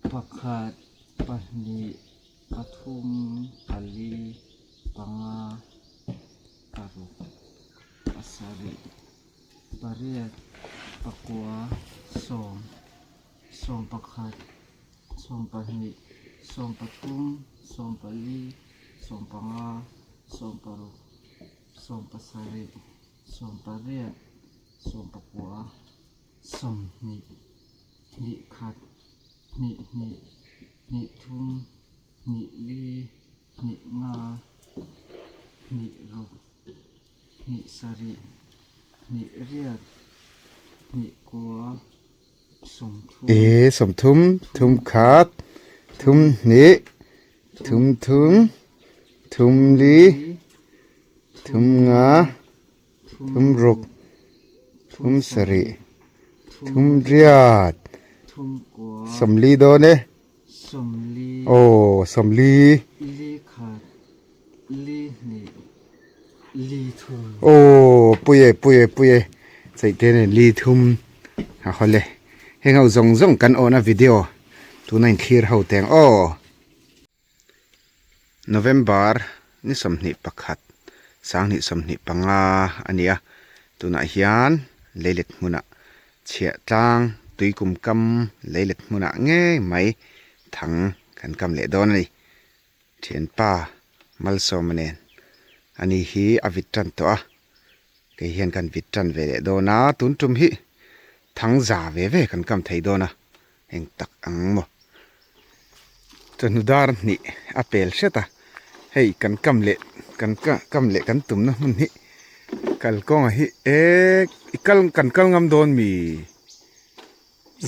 Pakhat, pahnih, pathum, pali, panga, paruk, pasarih, pariat, pakua, sawm, sawm pakhat, sawm pahnih, sawm pathum, sawm pali, sawm panga, sawm paruk, sawm pasarih, sawm pariat, sawm pakua, sawmhnih, hnih khat, hnih hnih, hnih thum, hnih li, hnih nga, hnih ruk, hnih sarih, hnih riat, hnih kua, sawmthum. E sawmthum, thum khat, thum hnih, thum thum, thum li, thum nga, thum ruk, thum sarih, thum riat, sawmli dawn e. Aw sawmli. Aw pui e pui e pui e cheite nen li thum a haw le heng ho zawng zawng kan awhna video tuna in thlir ho teng aw. November ni 21 2025 a ni a, tunah hian leilet hmunah chhiah tlang tuikum kam leilet hmunah ngei mai thang kan kam leh dawn a ni. Thianpa Malsawma nen ani hi a vit tan tawh a, kei hian kan vit tan ve leh dawn a, tun tum hi thang za ve ve kan kam thei dawn a, eng tak ang maw. Chawhnu dar hnih a pel hret a, hei kan kam leh kan kam leh kan tumna hmun hi kalkawnga hi e i kal kan kal ngam dawn mi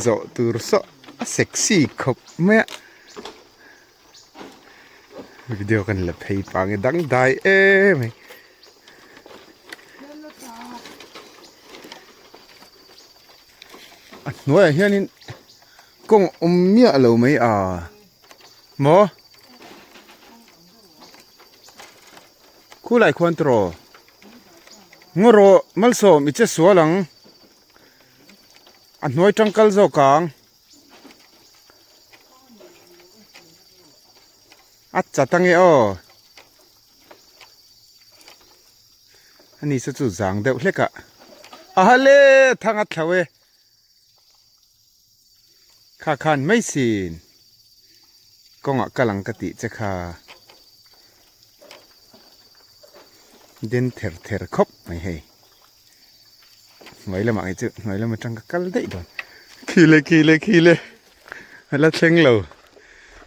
zawh tur saw a sexy khawp mai a video kan la phei pang e dangdai em mai. A hnuaiah hianin kawng awm miah lo mai a maw khulai khuan tawh ngaw rawh malsawm i che sual ang a hnuai tangkal zawk ang a chat ange aw ani saw chu zang deuh hlek a aha le thang a thlo e kha khan mai sin kawngah kal ang ka tih che kha den ther ther khawp mai hei hnuai lamah hi chu hnuai lam atang ka kal daih dawn khile khile khile a la thleng lo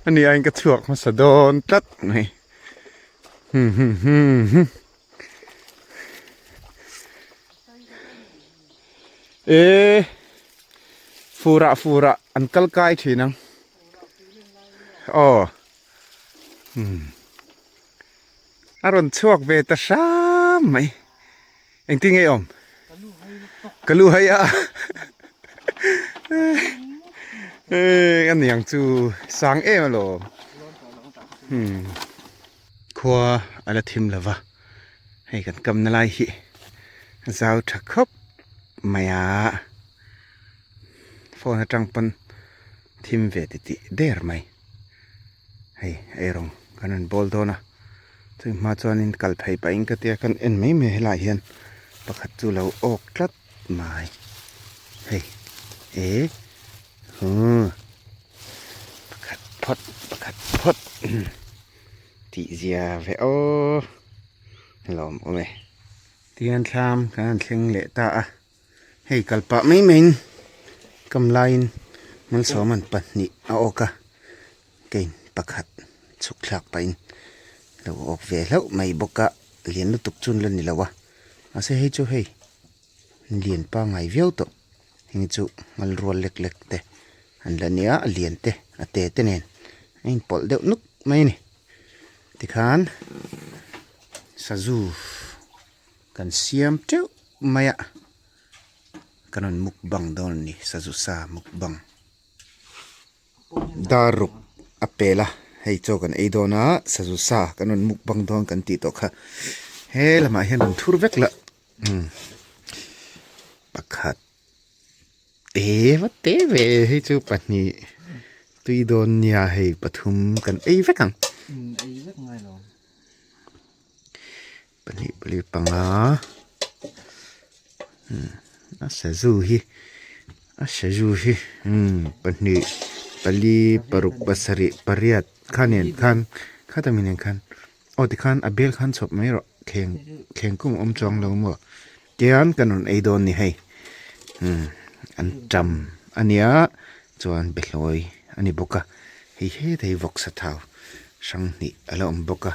ani aiin ka chhuak hmasa dawn tlat mai. E furah furah an kal kai thin ang aw a rawn chhuak ve ta hram mai engtin nge awm ka lu hai a a niang chu sang em alawm khua a la thim lo va hei kan kamna lai hi zau tha khawp mai a phone atang pawn thim ve titih der mai hei eirawng kan rawn bawl dawn a. Chumi hma chuanin kal phei pahin ka tia kan en mai mai helaiah hian pakhat chu lo awk tlat mai hei e huh pakhat phawt pakhat phawt tih zia ve aw lawm awm e tihian thlam kan han thleng leh ta a hei kal pah mai maiin kam laiin malsawm an pahnih a awk a. Kane pakhat chhuk thlak pahin lo awk ve hlauh mai bawk a lian lutuk chu an la ni lo a mahse hei chu hei lian pangngai viau tawh heng chu ngal rual lek lek te an la nia a lian te a te te nen a inpawlh deuh nuk mai a ni tikhan sazu kan siam teuh mai a kan rawn mukbang dawn a ni sazu sa mukbang. Dar ruk a pel a hei chaw kan ei dawn a sazu sa kan rawn mukbang dawn kan tih tawh kha he lamah hian rawn thur vek lah umm pakhat te va te ve hei chu pahnih. Tui dawn nia hei pathum kan ei vek ang. Ei vek ngai lo. Pahnih pali panga a sazu hi a sazu hi pahnih pali paruk pasarih pariat kha nen khan khata mi nen khan aw tikhan a bel khan chhawp mai rawh thleng thleng kung a awm chuang lo maw tian kan rawn ei dawn a ni hei an tam a nia chuan behlawi a ni bawk a hei hetah hi vawksa thau hrang hnih a la awm bawk a.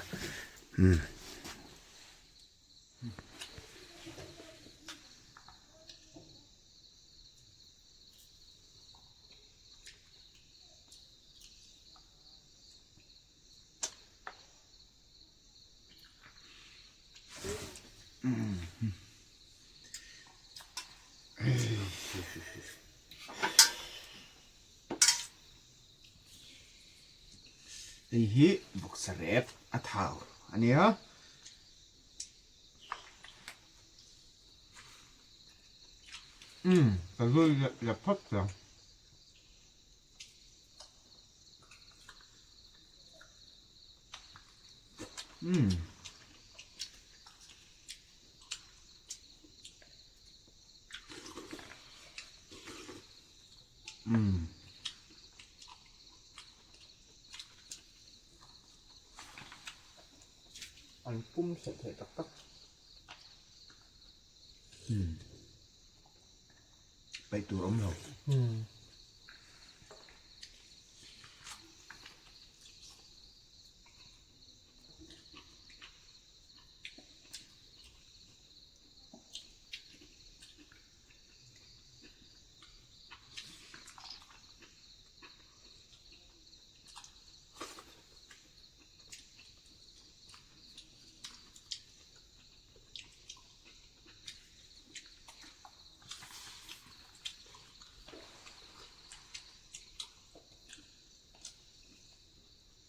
Umm. Hei hi vawksa rep a thau a nia. Umm ka zui leh phawt che ang. Umm. Umm. An pum chhe thei tak tak. Umm. Paih tur awm lo. Umm.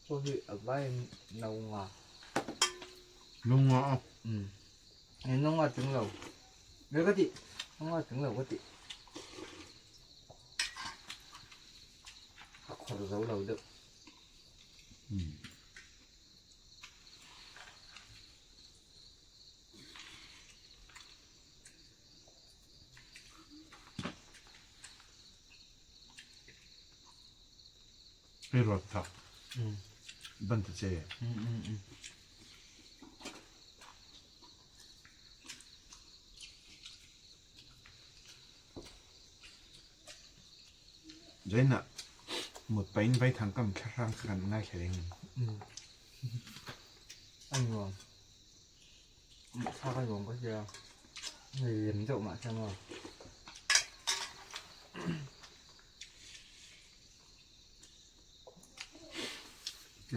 Saw hi a vai no nga. No nga a? Umm. No nga cheng lo. Nge ka tih? No nga cheng lo ka tih. A khawr zo lo deuh. Umm. Hei ruat thak ban ta che. Zaina mut pain vai thang kam thlarang kha kan ngai thla reng. A nuam. Thla ka nuam ka sia. Lem deuh mah se maw.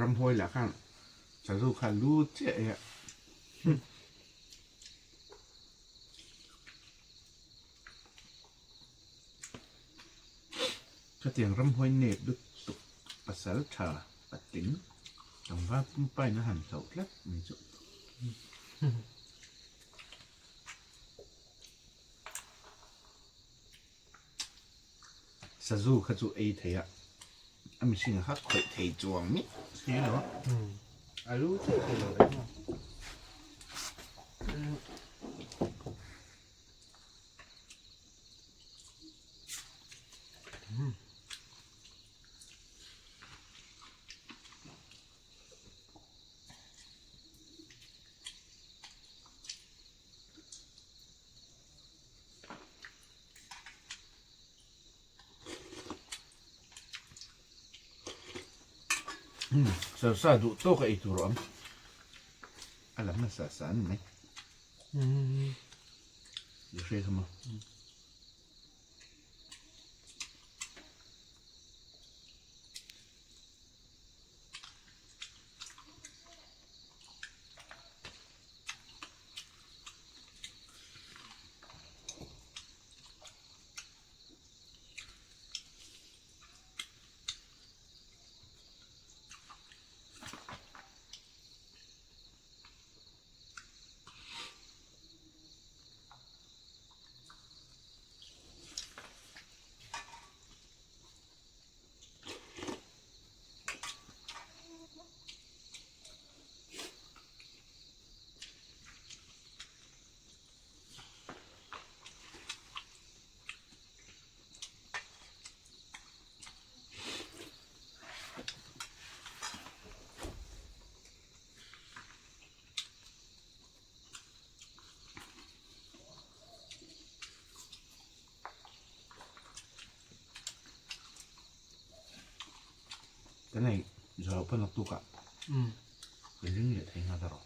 Ramhuai lah khan sazu kha lu chiah e a. Khatiang ramhuai nep lutuk pasal tha patling tlangval pumpa in a han hlauh tlat mai chu. Sazu kha chu ei thei a, a mihring kha khawih thei chuang miah si lo a. A lu chiah thei lo reng a. Sarsa duh tawk a ei tur a awm. A lam nasa sa an mai. I hre kha maw? Kan ei zawh loh pawn naktukah kan ring leh thei nghal erawh.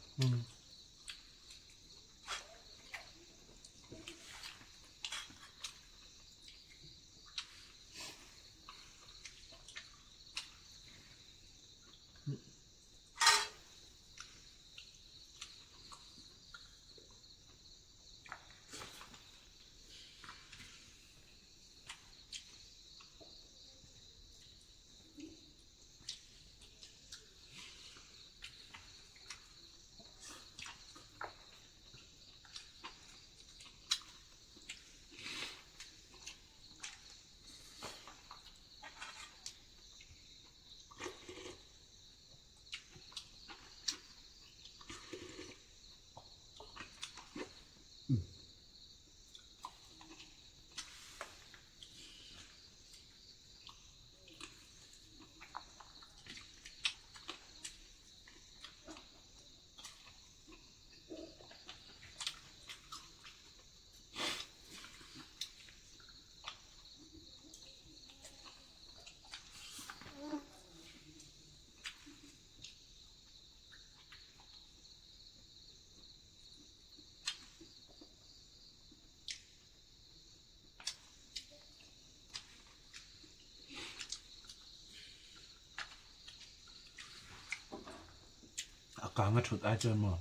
A kang a thut ai chuan maw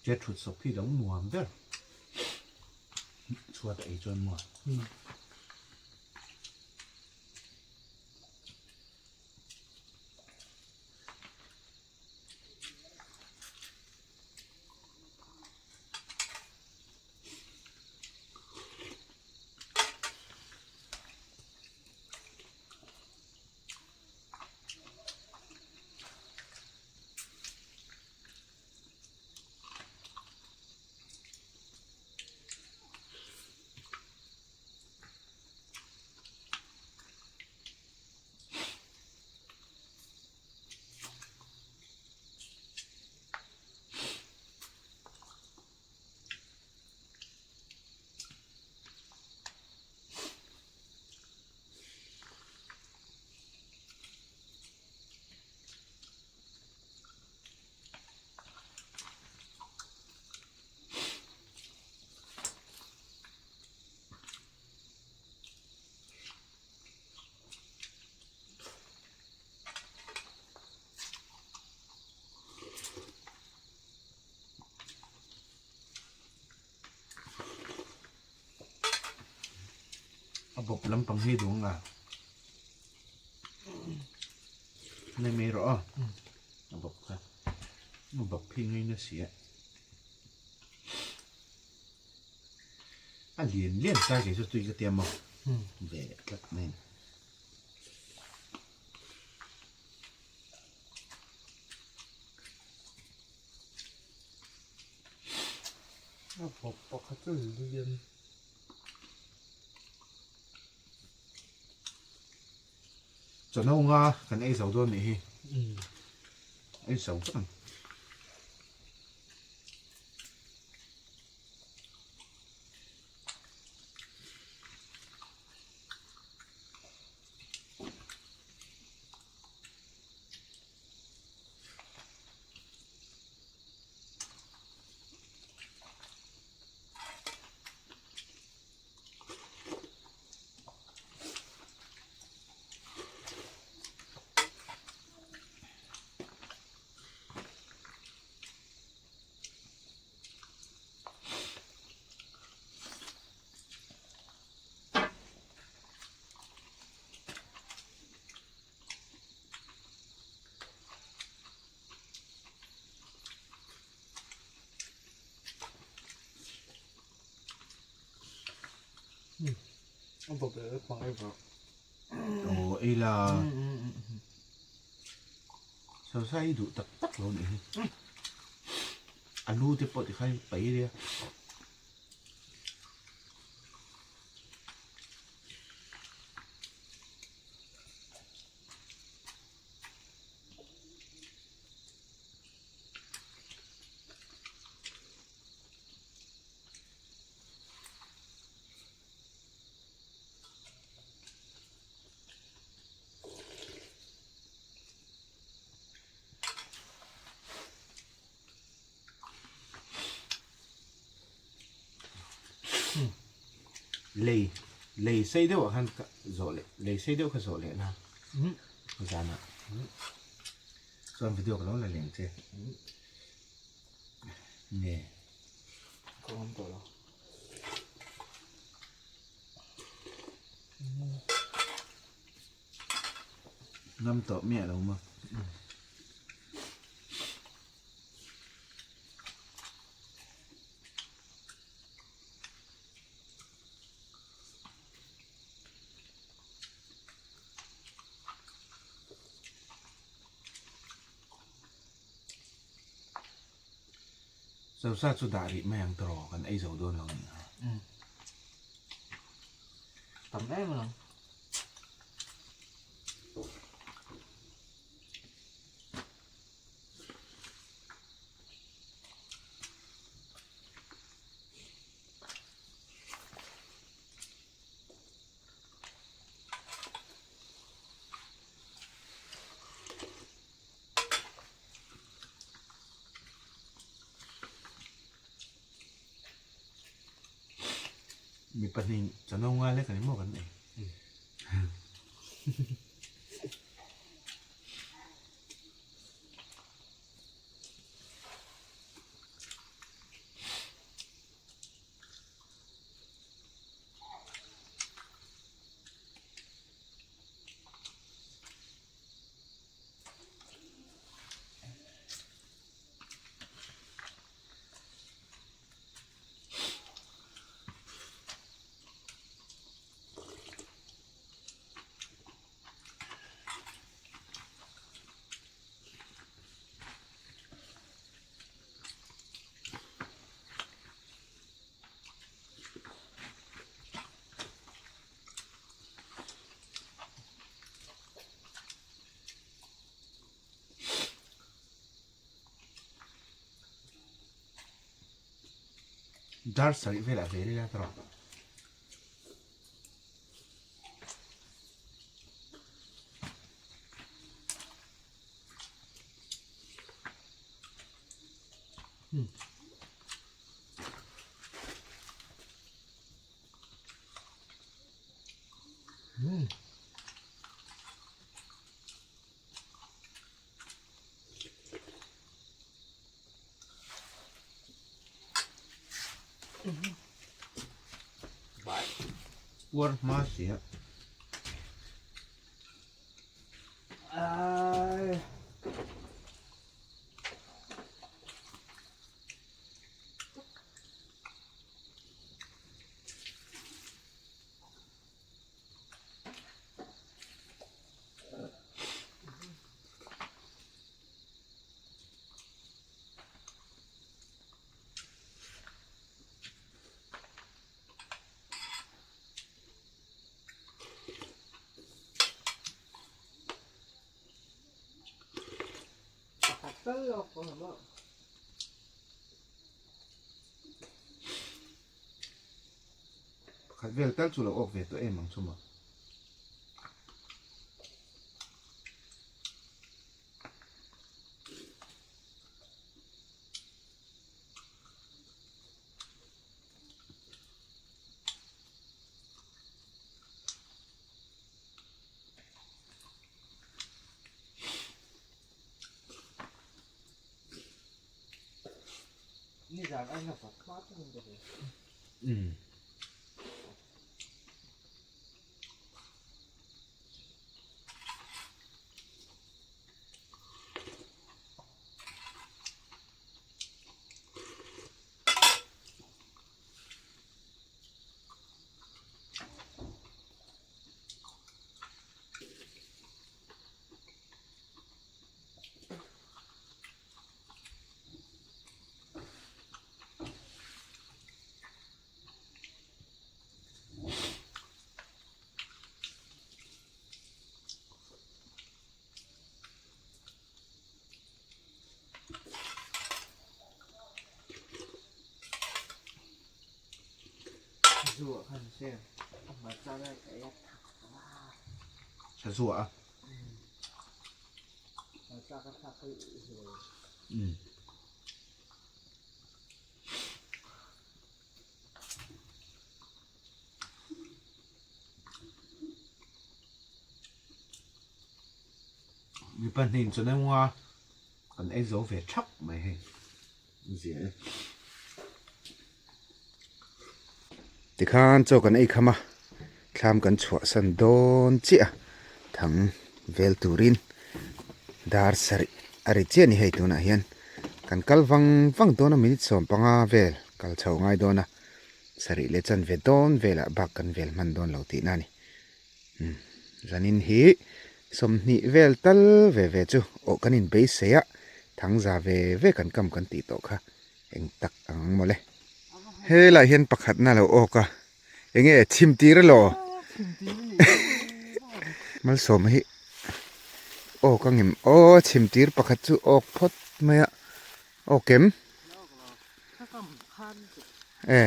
che thut sawp khi lo nuam ber chhuat a ei chuan maw. A bawp lampang hi duh ang a nei mai rawh aw a bawp kha a bawp hi ngaina si a a lian lian ta kei chu tui ka tia maw ve tlat mai. A bawp pakhat chu lian. Chawhno nga kan ei zo dawn nih hi. Ei zo vek ang. Aw ei la Salsa hi duh tak tak lo nih hi alu te pawh tikhan pai ria. Lei lei sei deuh ah khan ka zawh leh lei sei deuh kha zawh leh la zanah chuan video ka lo la leng che nge ka awm tawh lo. Ngam tawh miah lo maw. Sosa chu dah rih mai ang tawh kan ei zo dawn lo nih kha. Tam em ang. Mi pahnih chano ngai lek a ni maw kan ei. Dar sarih velah zel ila ka rawh. Uar hma si a. Pakhat vel tal chu lo awk ve tawh em ang chu maw. Umm. Sazu a. Umm. Mi pahnih chaw nunga kan ei zo ve thap mai hei zia e. Tikhan chaw kan ei kham a, thlam kan chhuahsan dawn chiah a, thang vel turin dar sarih a ri chiah a ni hei tunah hian kan kal vang vang dawn a minute 15 vel kal chho ngai dawn a, sarih leh chanve dawn velah bak kan vel hman dawn lo tihna a ni. Umm zanin hi 20 vel tal ve ve chu awh kan inbeisei a, thangza ve ve kan kam kan tih tawh kha. Eng tak ang ang mawle. Helaiah hian pakhatna a lo awk a, enge chhim tir elaw? Malsawma hi awk a ngem aw chhim tir pakhat chu awk phawt mai a, awk em? E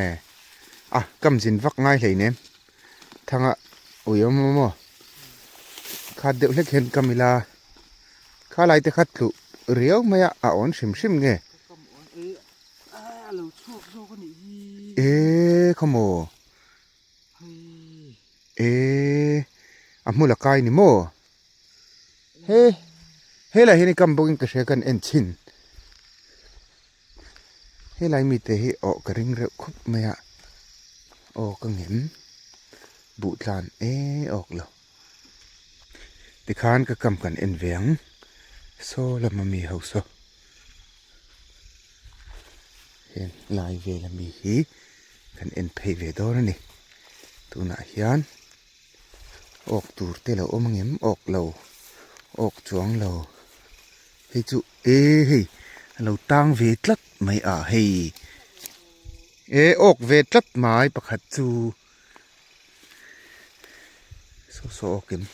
a kam zin vak ngai hlei nem thanga ui awm awm aw khat deuh hlek hian kam ila. Kha lai te kha tluh riau mai a, a awn hrim hrim nge? E khawmaw? E a hmul a kai ni maw? He helai hian i kam bawkin ka hria kan en chhin. Helai mite hi awh ka ring reuh khawp mai a, aw ka ngem buh tlan e awk lo. Tikhan ka kam kan en ve ang, saw lama mi ho saw heng lai vela mi hi kan en phei ve dawn a ni. Tunah hian awk tur te lo awm ang em? Awk lo, awk chuang lo. Hei chu e hei a lo tang ve tlat mai a hei e awk ve tlat mai pakhat chu saw saw awk em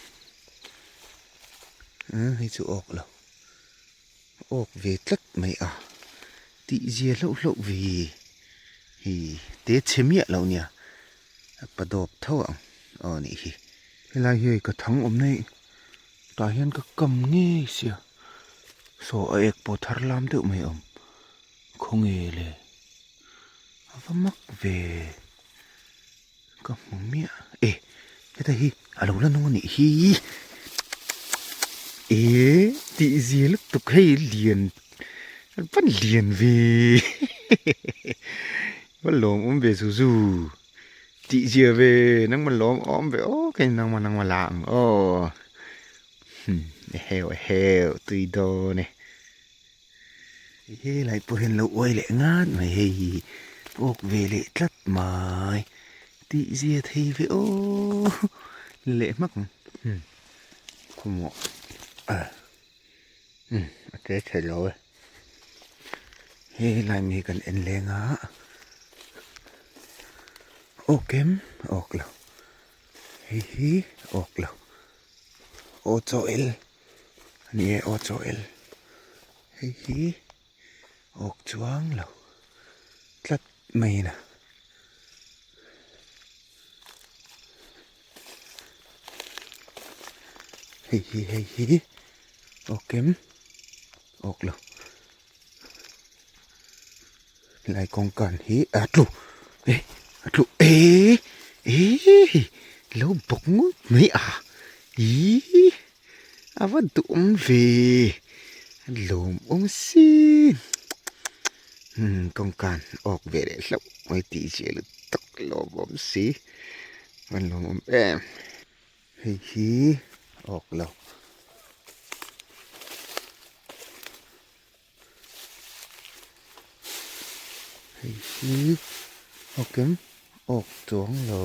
umm hei chu awk lo awk ve tlat mai a tih zia hlauh hlauh ve hei te chhe miah lo nia a pa dawp tho ang aw nih hi helai hi hei ka thang awm na hi. Tah hian ka kam ngei sia saw a ek pawh thar lam deuh mai a awm khawnge le a va mak ve ka hmu miah e heta hi a lo la nung a nih hi e tih zia lutuk hei lian va lian ve va lawmawm ve zu zu. Tih zia ve nangma lawm awm ve aw kei nangma nangma la ang aw hmm eheu eheu tui dawn e helai pawh hian lo uai leh ngat mai hei awk ve leh tlat mai tih zia thei ve aw leh hmak ang hmm khawmawh a hmm a che thei lo e. Helai mi kan en leng a awk em awk lo hei hi awk lo aw chaw el a ni e aw chaw el hei hi awk chuang lo tlat mai a hei hi hei hi awk em. Awk lo helai kawngkan hi a tlu e a tlu e e lo bawk ngawt mai a ihh a va duhawm ve a lawmawm sin umm kawngkan awk ve leh hlauh mai tih zia lu tak lawmawm si a van lawmawm em. Hei hi awk lo. Hei hi awk em awk chuang lo.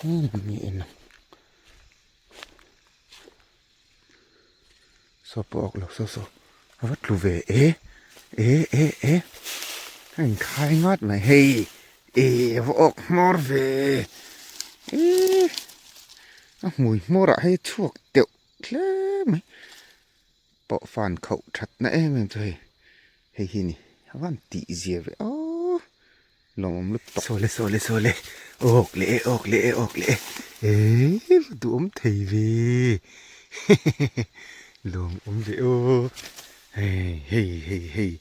Heng mi en ang. Saw pawh awk lo saw saw a va tlu ve e e e e a inkhai ngat mai hei e a va awk hmawr ve e a hmui hmawr ah hei a chhuak deuh hle mai pawh fan khauh that na em em chu hei hei hi ni a van tih zia ve aw. Lawmawm lutuk. Sawle sawle sawle awk leh e awk leh e awk leh e eee va duhawm thei ve hehehe lawmawm ve aw hei hei hei hei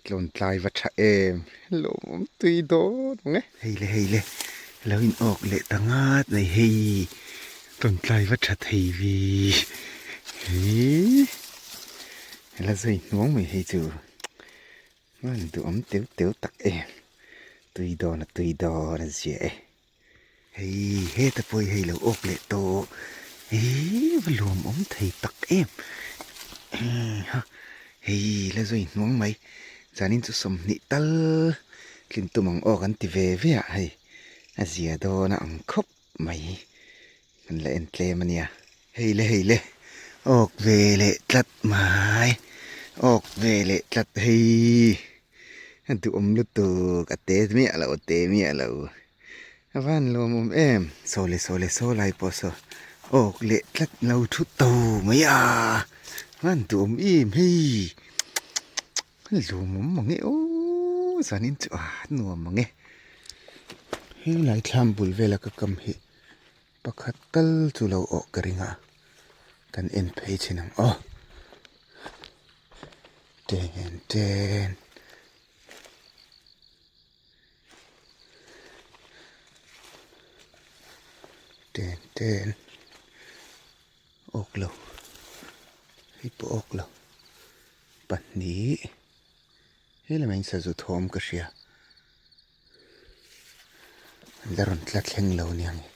tlawn tlai va tha em lawmawm tui dawn ang e. Hei le hei le lo in awk leh ta ngat mai hei. Tawntlai va tha thei ve hee la zui hnuang mai hei chu hman duhawm teu teu tak em tui dawn a tui dawn a zia e hei heta pawh hi hei lo awk leh tawh hee va lawmawm thei tak em ha hei la zui hnuang mai zanin chu 20 tal tlin tum ang aw kan ti ve ve a hei a zia dawn a ang khawp. Mai kan la en tlem a nia. Hei le hei le awk ve leh tlat mai awk ve leh tlat hei a duhawm lutuk a te miah lo a te miah lo a van lawmawm em saw le saw le saw lai pawh saw awk leh tlat lo thu to mai a van duhawm em hei a lawmawm mange aw zanin chu a nuam mange. Helai thlam bul vela ka kam hi pakhat tal chu lo awh ka ring a kan en phei thin ang aw ten ten ten ten awk lo hei pawh awk lo pahnih. He lamah hian sazu thawm ka hria an la rawn tla thleng lo nia nge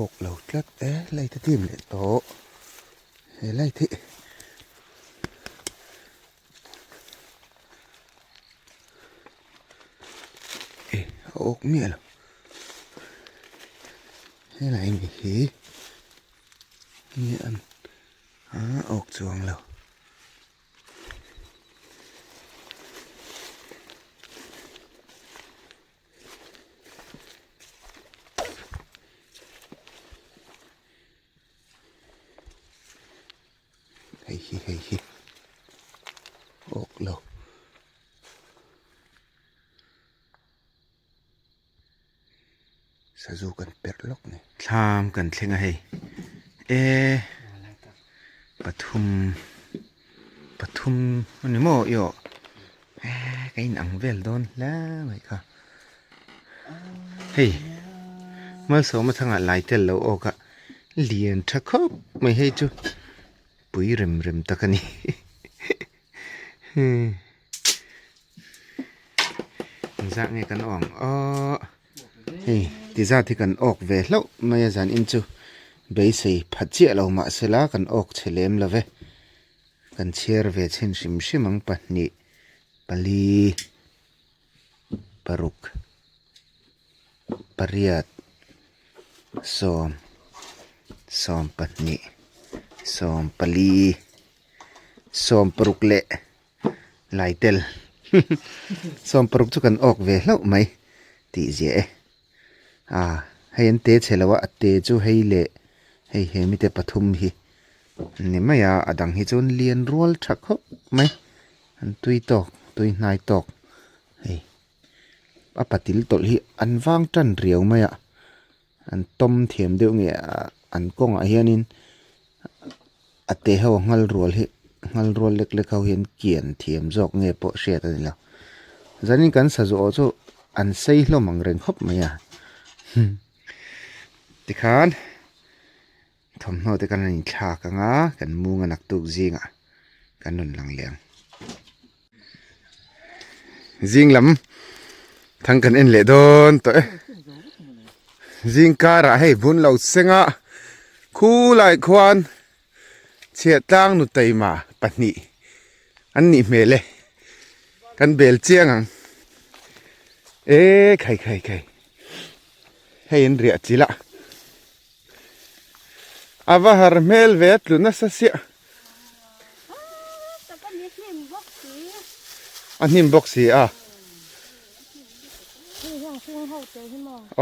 awk lo tlat e light a dim leh tawh he light hi e a awk miah lo helai mi hi nge an A awk chuang lo. Hei hi hei hi awk lo. Sazu kan perh lawk ni. Thlam kan thleng a hei e pathum pathum a ni maw i aw e ka in ang vel dawn hle mai kha hei malsawma thangah lai tel lo awk a lian tha khawp mai hei chu pui rem rem tak a ni. Engzah nge kan awk ang aw hei ti zat hi kan awk ve hlauh mai a zan in chu beisei pha chiah lo mahsela kan awk chhe lem lo ve kan chhiar ve chhin hrim hrim ang pahnih pali paruk pariat sawm sawm pahnih sawm pali 60 leh lai tel 60 chu kan awk ve hlauh mai tih ziah e a hei an te chhe lo a a te chu hei leh hei he mite pathum hi an ni mai a a dang hi chuan lian rual tha khawp mai an tui tawk tui hnai tawk hei a patil tawlh hi an vang tan riau mai a. An tawm thiam deuh nge an kawngah hianin a te ho a nghal rual hi nghal rual lek lek ho hian kian thiam zawk nge pawh hriat a ni lo. Zanin kan sazu awh chu an sei hlawm ang reng khawp mai a tikhan thawmhnaw te kan rawn inthlak ang a kan mung a naktuk zingah kan rawn lang leh ang. Zing lam thang kan en leh dawn tawh e zing karah hei bun lo senga khulai khuan chhiah tlang nu taima pahnih an nih hmel e kan bel chiang ang e khai khai khai hei an riah chilh a a va har hmel ve a tlu nasa siah. A hnim bawk si a.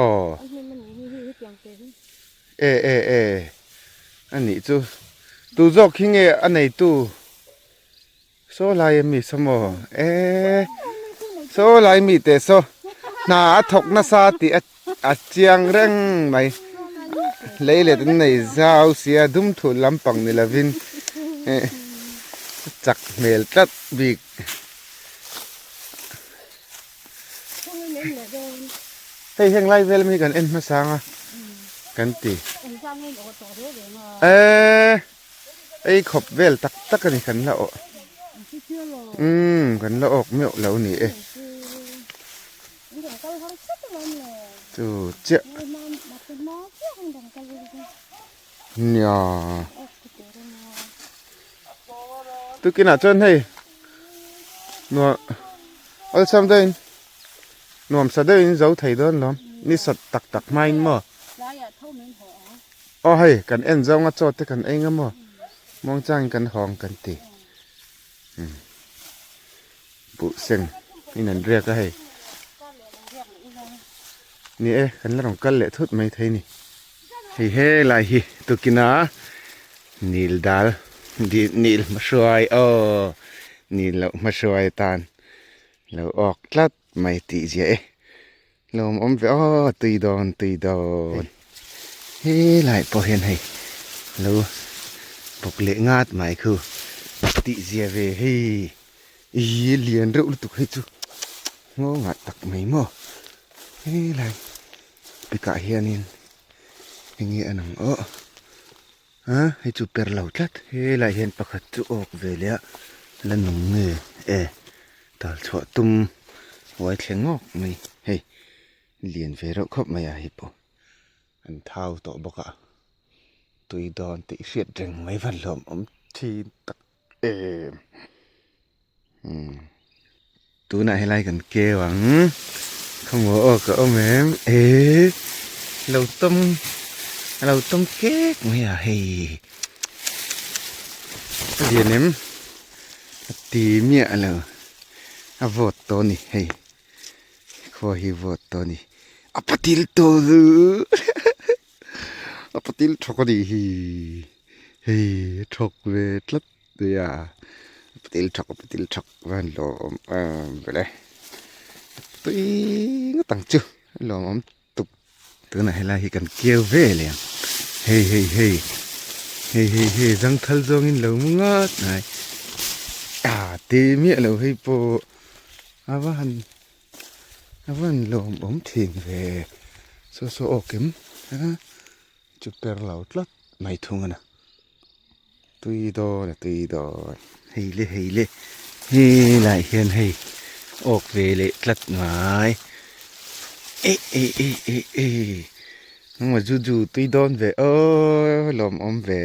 Aw. E e e a nih chu tu zawk hi nge a neitu saw lai ami saw maw e saw lai mi te saw hna a thawk nasa tih a A chiang reng mai. Lei let an nei zau sia dum thul lampang ni lovin eh chak hmel tlat bik. Hei heng lai vel mi kan en hmasa anga kan ti. Eee ei khawp vel tak tak a ni kan la awh. Umm kan la awk meuh lo ni e. Chu chiah. Nia. Tukinah chuan hei nuam awlsam deuhin nuamsa deuhin zo thei dawn lawm ni sat tak tak hmain maw aw hei kan en zawnga chaw te kan ei nga maw muangchangin kan hawng kan ti buh seng in an riak a hei ni e kan la rawn kal leh thut mai thei ni. Hei helai hi tukina nil dal nil hmahruai aw nil loh hmahruai atan lo awk tlat mai tih ziah e lawmawm ve aw tui dawn tui dawn helai pawh hian hei lo bawk leh ngat mai khu tih zia ve hei ih lian reuh lutuk hei chu nghawngah tak mai maw helai. Pikah hianin enge a nang aw a hei chu per lo tlat helai hian pakhat chu awk ve leh a la nung nge e tal chhuah tum uai thleng ngawk mai hei lian ve reuh khawp mai a hei pawh an thau tawh bawk a tui dawn tih hriat reng mai va hlawm awm thin tak em. Tunah helai kan keu ang khawmaw aw ka awm em eh lo tawm a lo tawm kek mai a hei a lian em a ti miah lo a vawt tawh a ni hei khua hi vawt tawh a ni a patil tawh a patil thawk a nih hi hei a thawk ve tlat. Tia patil thak patil thak van lawm em vele tui ngawt ang chu lawmawm tuk tunah helai hi kan keu ve leh ang hei hei hei hei hei hei zangthal zawngin lo mu ngawt mai ah ti miah lo hei pawh a va han a va han lawmawm thin ve saw saw awk em a chu per lo tlat mai thung a na. Tui dawn a tui dawn hei le hei le helai hian hei awk ve leh tlat mai eh eh eh eh eh nangmah zu zu tui dawn ve aw lawmawm ve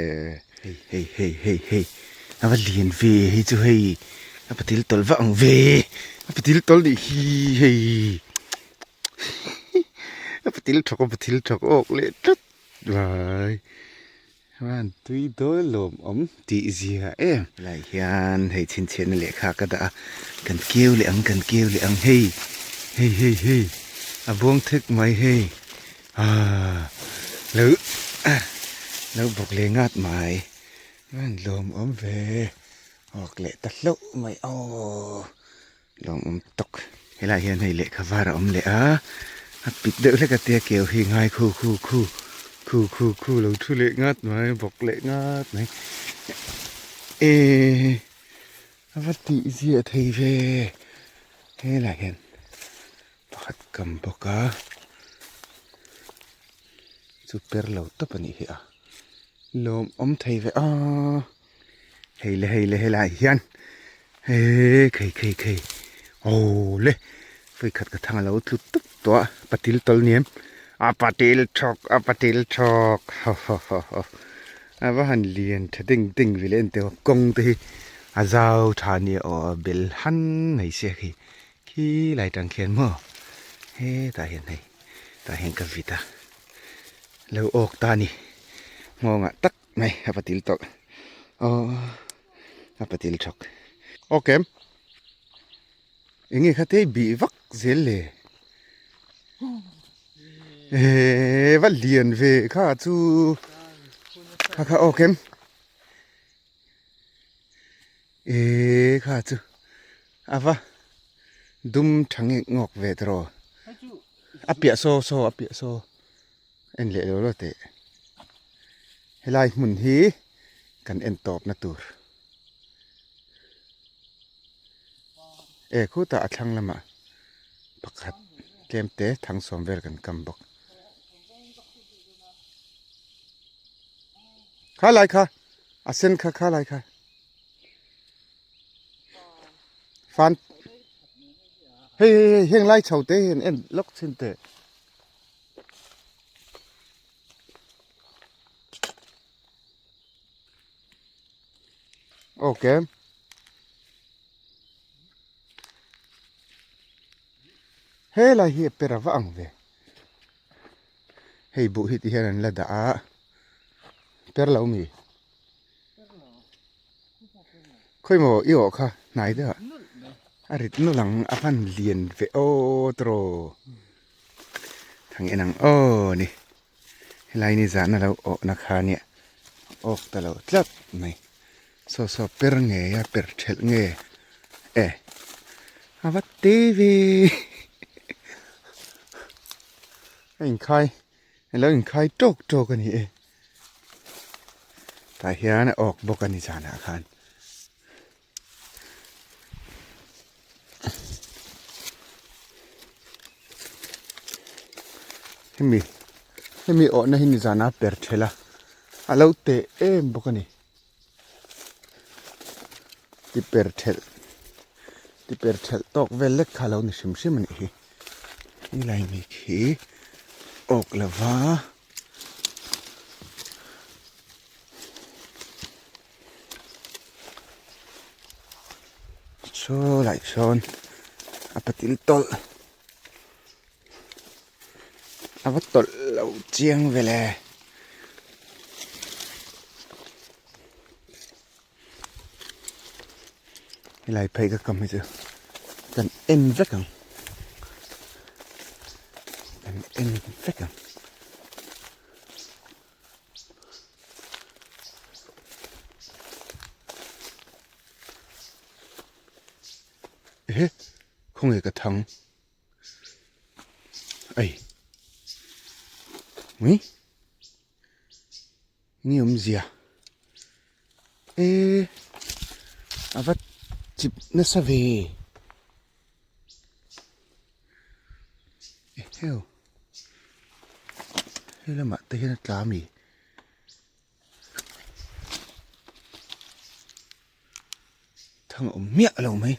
hei hei hei hei hei a va lian ve hei chu hei a patil tawlh vak ang ve a patil tawlh nih hi hei a patil thawk a patil thawk awk leh tlat mai. Chuan tui dawl lawmawm tih zia em. Helai hian hei chhinchhiahna lehkha ka dah a, kan keu leh ang kan keu leh ang hei hei hei hei a buang thek mai hei aaa lo lo bawk leh ngat mai chuan lawmawm ve awk leh ta hlauh mai aww. Lawmawm tawk. Helai hian hei lehkha var a awm leh a, a pit deuh hlek a tia keu hi ngai khu khu khu khu khu khu lo thu leh ngat mai bawk leh ngat mai ehh a va tih ziah thei ve helai hian pakhat kam bawk a chu per lo tawp a nih hi a lawmawm thei ve a. Hei le hei le helai hian eee khei khei khei aw le vawikhat ka thang alo tlu tup tawh a patil tawlh ni em a patil thawk a patil thawk haw haw haw haw a va han lian tha ding ding ve le enteh aw kawng te hi a zau tha nia aw bel han mai sia khi khilai tang khian maw hetah hian hei tah hian ka vit a lo awk ta a ni nghawngah tak. Mai a patil tawlh aw a patil thawk okay enge kha te bih vak zel le eh va lian ve kha chu kha kha okay eh kha chu a va dum tha ngek ngawk ve tawh a piah saw saw a piah saw. En leh lo lo teh. Helai hmun hi kan en tawpna tur. E khutah a thlang lamah pakhat Tlem te thang sawm vel kan kam bawk. Kha lai kha a sen kha kha lai kha fan hei hei hei heng lai chho te hian en lawk chhin teh. Okay. Helai hi a per a va ang ve. Hei buh hi ti hian an la dah a. Per lo mi. Khawi maw i awh kha hnai deuh ah. A rit nul ang a van lian ve aw tawraw. Thang en ang aw ni. Helai ni zahna lo awhna kha nia awk ta lo tlat mai. Saw saw per ngei a per thelh nge e a va te ve a inkhai a lo inkhai tawk tawk a ni e tah hian a awk bawk a ni zanah khan. Hemi hemi awhna hi nizan a per thelh a a lo teh em bawk a ni ti per thelh ti per thelh tawk vel lek kha a lo ni hrim hrim a nih hi helai mi khi awk lova. Saw lai sawn a patil tawlh a va tawlh lo chiang ve le. Helai phei ka kam hi chu kan en vek ang kan en vek ang. Ehe khawnge ka thang ei ui ni awmzia e a va chip nasa ve eheu he lamah te hian a tla ami. Thang a awm miah lo mai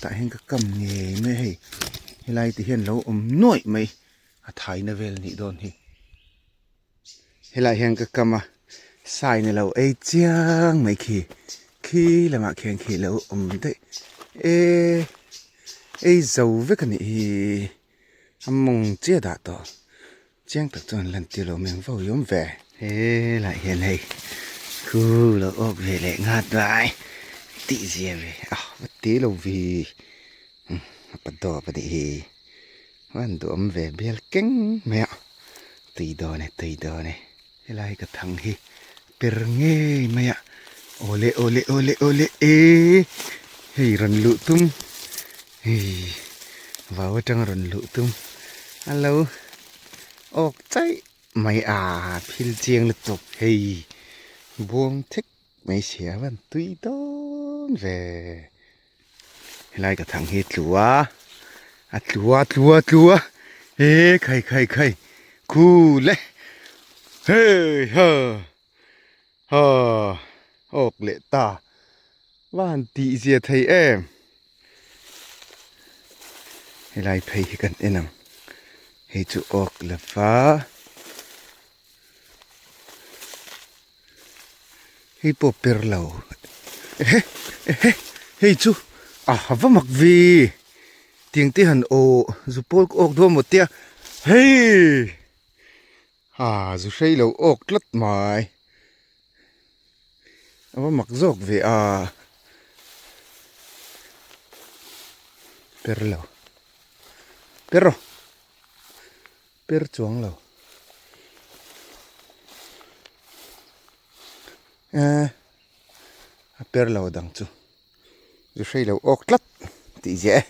tah hian ka kam ngei mai a hei helai te hian lo awm nuaih mai a thaina vel a nih dawn hi helai hian ka kam a sign a lo ei chiang mai khi khi lamah khian khi lo awm daih eee ei zo vek a nih hi a mawng chiah dah tawh. Chiang tak chuan lan tir lo meng vo i awm ve. He lah hian hei khu lo awk ve leh nghat lai tih zia ve a va ti lo vi a pa dawp a nih hi van duhawm ve bial keng mai a tui dawn e tui dawn e helai ka thang hi per ngei mai a awle awle awle awle e hei rawn luh tum hei vau atanga rawn luh tum a lo awk chaih mai a phil chiang lutuk hei buang thek mai sia a van tui dawn ve helai ka thang hi tlu a a tlu a tlu a tlu a he khai khai khai khu le hei ha ha awk leh ta va han tih zia thei em helai phei hi kan en ang hei chu awk lova hei pawh per lo ehe ehe hei chu a ha va mak ve tiang te han aw zu pawl ka awk dawn maw tia hei ha zu hrei lo awk tlat mai a va mak zawk ve a per lo per rawh. Per chuang lo eh a per lo dang chu zu hrei lo awk tlat tih ziah e.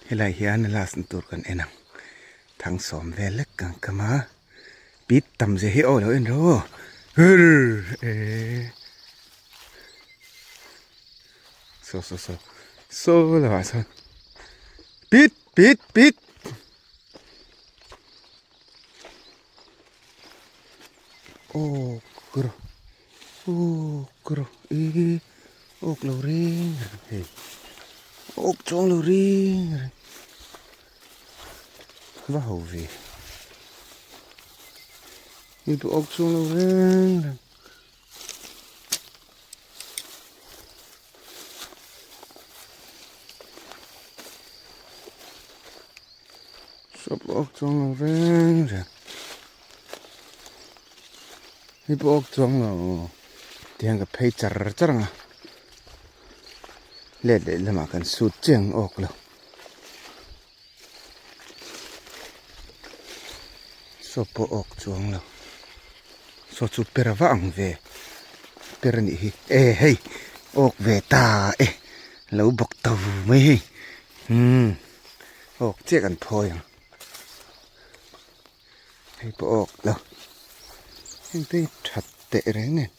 Helai hian last na tur kan en ang thang sawm vel lek. kan kam a pit tam zia hi aw lo en ro hurr eh saw saw saw saw lamah sawn pit pit pit. Awk rawh awk rawh ih awk lo reng reng hei awk chuang lo reng reng va ho ve hei pawh awk chuang lo reng reng. Sawp awk chuang lo reng reng hei pawh awk chuang lo tihian ka phei char char ang a let leh lamah kan sut chiang awk lo saw pawh awk chuang lo saw chu per a va ang ve per a nih hi e hei awk ve ta e lo bawk to mai hei umm awk chiah kan phawi ang hei pawh awk lo heng te hi that teh reng nen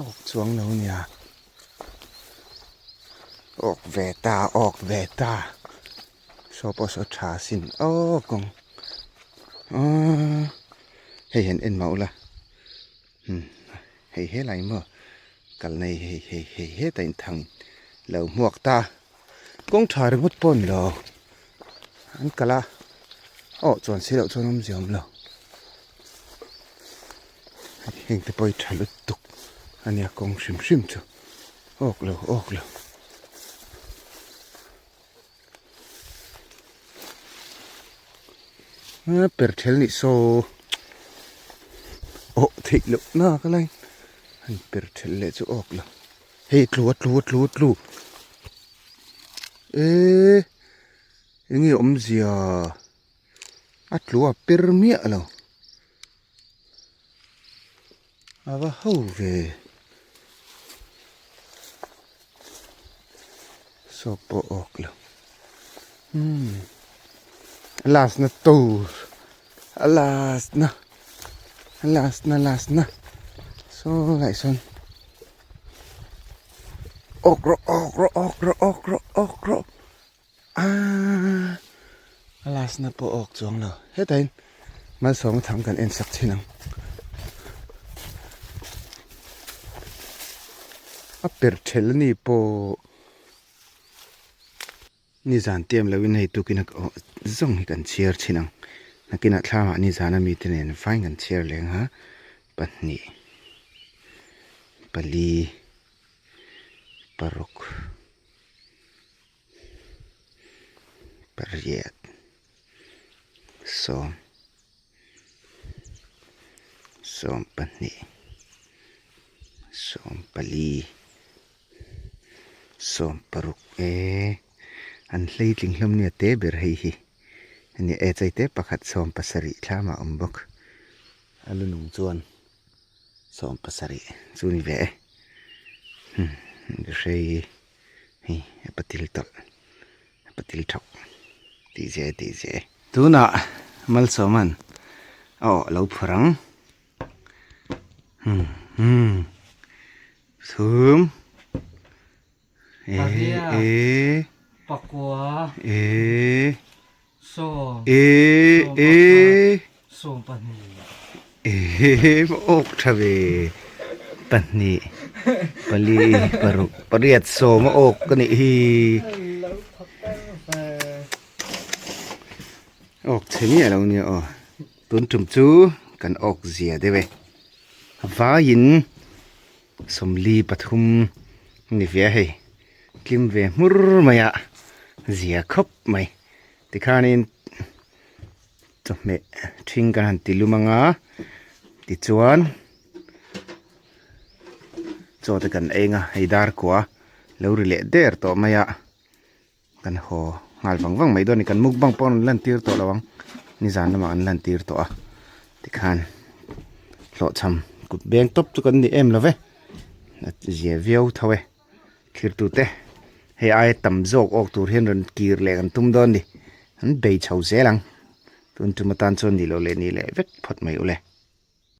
awk chuang lo nia. Awk ve ta awk ve ta saw pawh saw tha sin aw kawng aaa hei han en mah ula umm hei helai maw kalna hi hei hei hei hetah in thang lo hmuak ta kawng tha ringawt pawh a ni lo an kal a aw chuan si loh chuan awmzia awm lo. Heng te pawh hi tha lutuk a nia kawng hrim hrim chu awk lo awk lo. A per thel nih saw awh theih loh na ka lai han per thel leh chu awk lo hei tlu a tlu a tlu a tlu eee eng nge awmzia. A tlu a per miah lo. A va ho ve. Saw pawh awk lo. Umm a last na tur a last na a last na last na saw lai sawn awk rawh awk rawh awk rawh awk rawh awk rawh. Aaa a last na pawh awk chuang lo hetah in malsawma tham kan en sak thin ang a per thelh a ni pawh nizan te em lo in hei tukin a zawng hi kan chhiar thin ang nakinah thlamah nizan ami te nen vain kan chhiar leng a pahnih pali paruk. Pariat sawm sawm pahnih sawm pali sawm paruk e an hleitling hlawm nia te ber hei hi a ni e chei te pakhat sawm pasarih thlam ah a awm bawk a lu nung chuan sawm pasarih chu a ni ve e hrei. Hei a patil tawlh a patil thawk tih zia tih zia e. Tunah Malsawma'n a awh lo phur ang. Hmm hmm thum e e pakua e sawm e e sawm pahnih e awk tha ve pahnih pali paruk pariat sawm a awk ka nih hi awk chhe miah lo nia aw tun tum chu kan awk zia deuh e a vaiin sawmli pathum a ni ve a hei. Tlim ve hmur mai a, zia khawp mai. Tikhanin chawhmeh ṭhing kan han ti lum ang a, tichuan chaw te kan eng a, hei dar kua lo ri leh der tawh mai a, kan haw nghal vang vang mai dawn a ni. Kan mukbang pawh an lantir tawh lo ang, nizan lamah an lantir tawh a, tikhan hlawhchham kut beng tawp chu kan ni em lo ve, a zia viau tho e. Thirtute hei aia tam zawk awk tur hian rawn kir leh kan tum dawn ni. An bei chho zel ang. Tun tum atan chuan ni lo leh ni leh vek phawt mai ule.